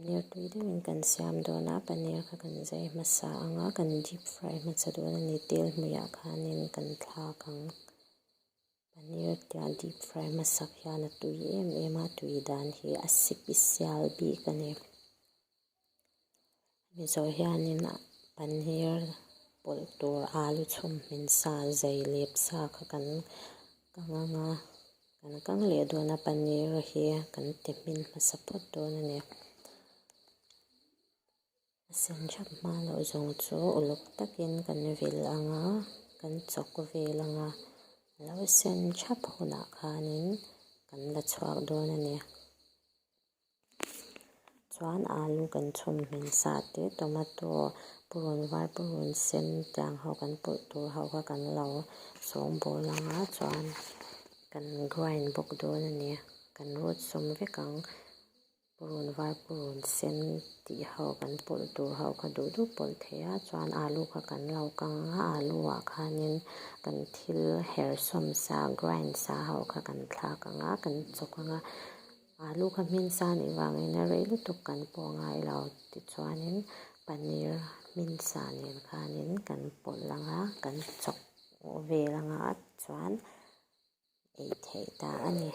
Paneer tui deuhin kan siam dawn a, paneer kha kan zai hmasa ang a, kan deep fry hmasa dawn a ni, tel hmuiah khanin kan thlak ang. Paneer tia deep fry hmasak hian a tui em em a, tui dan hi a sipisial bik a ni. Hemi zawh hianin paneer pawlh tur alu chhum hmin sa zei lep sa kha kan kang ang a, kan kang leh dawn a paneer hi kan ti hmin hmasa phawt dawn a ni. A sen thap hma loh zawng chu uluk takin kan vil ang a, kan chawk vel ang a, a lo sen thap hunah khanin kan la chhuak dawn a ni. Chuan alu kan chhum hmin sa te tomato purun var purun sen tiang ho kan pawlh tur ho kha kan lo sawngbawl ang a chuan kan grind bawk dawn a ni kan rawt sawm vek ang purun var purun sen tih ho kan pawlh tur ho kha duh duh pawlh thei a chuan alu kha kan lo kang ang a alu ah khanin kan thil herhsawm sa grind sa ho kha kan thlak ang a kan chawk ang a. Alu kha hmin sa nih vangin a rei lutuk kan pawh ngai lo tichuanin paneer hmin sa nen khanin kan pawlh ang a, kan chawk vel ang a chuan ei theih ta a ni.